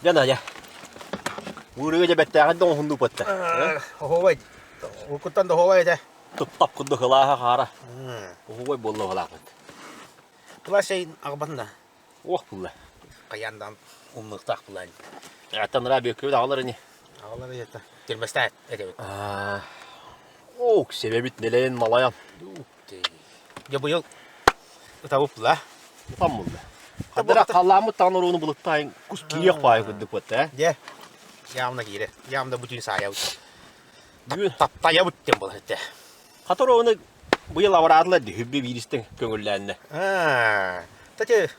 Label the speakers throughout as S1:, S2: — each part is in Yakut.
S1: Дьэ, Надя. Уурыга дьэ бэттээҕин да оҥоһуннуу патта.
S2: Оһуобай. Уруккуттан да оһуобай этэ.
S1: Туптап курдук ылааһа хаара. Оһуобай буолла оһолаахпыт.
S2: Тыла шейин аҕабатын да.
S1: Уох булла.
S2: Хайаан даҕан умнуохтаах булла.
S1: Аттан ыраа бүөккүбүт аҕалар ини.
S2: Аҕалар это. Термостат этэбит.
S1: Ок, себебит нэлэйин малайан.
S2: Дьэ быйыл ытабыт була.
S1: Ытам булла. Хадара халлааммыт таҕан орууну булуттаайын кус кириэх баайы курдук буотта э.
S2: Дьэ, явно киирэр. Явно бу түүн саайабыт. Таптайабыт диэн буолар этэ.
S1: Хата орууну быйыл абараатылар дии хүбби бииристэн көҥүллээннэ.
S2: Аа, кстати,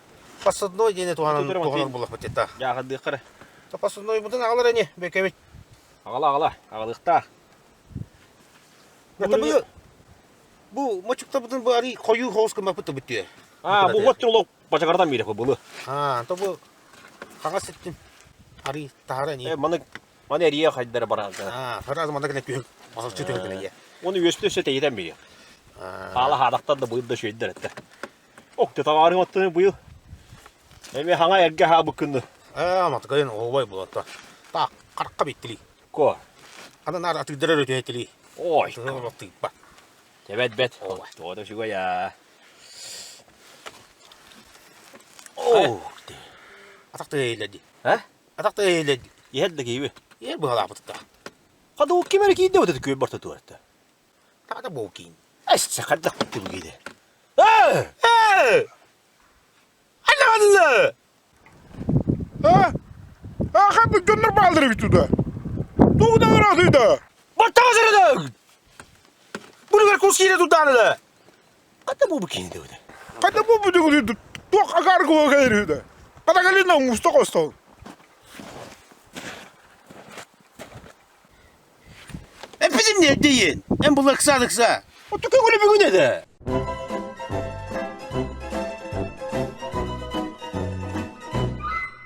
S2: посадной диэни туһанан туһанар буллахпыт это.
S1: Дьааҕырдыаххара.
S2: Посаднойбутун аҕалар ини, бэкэбит.
S1: Аҕала аҕала, аҕалыахтаах.
S2: Это быйыл Бу мочуктабытын бу арый хойуу хоус гыммаппыт да бүттүө.
S1: Аа, бу уот олох бачагардан биирэ былы.
S2: Аа, то бу хаҥас өттүн арый таһара ини.
S1: Э, маны маны эрийэ хайдара баран.
S2: Аа, сразу манна кэлэн түһүн, басылчы түһүн кэлэн ийэ.
S1: Оны үөстө өссө тэйитэн бириэ. Хаала хаадахтар да быйыл да үчүгэйдэр этэ. Ок, те табаарыҥ оттону быйыл. Эми хаҥа эргэ хаабыккынны.
S2: Аа, матыгайын оһуобай булатта. Так, харка биттили.
S1: Ко.
S2: Аны наар атыырдара өрөтүһэтили.
S1: Ой.
S2: Тыыппа.
S1: Тэбэт бэт. Тоҕо үчүгэй аа. Оо.
S2: Атах тыайылар дии.
S1: А?
S2: Атах тыайылар дии.
S1: Иһэр да кииби.
S2: Иһэр быһалаабытта.
S1: Хадуу ким эрэ киирдэ вот күөл барта туорта.
S2: Таата буолкин.
S1: Эс хайдах кутту киирде. Ээ!
S2: Ээ! Анна!
S3: А? А ханнык дьоннор бааллар эбит туда? Тугу да ыраатыйда?
S1: Баттаҕа сырыдың!
S2: Буругар кус киирэ турдааны да.
S1: Хата бу киинде өтө.
S3: Хата бу бүтүгү туох акаар куба кэлэр үһү Хата кэлин оҥуста костол.
S2: Эппитим не дейин. Эн бұл ыкса ыкса.
S1: Оту көңүлү бүгүн эде.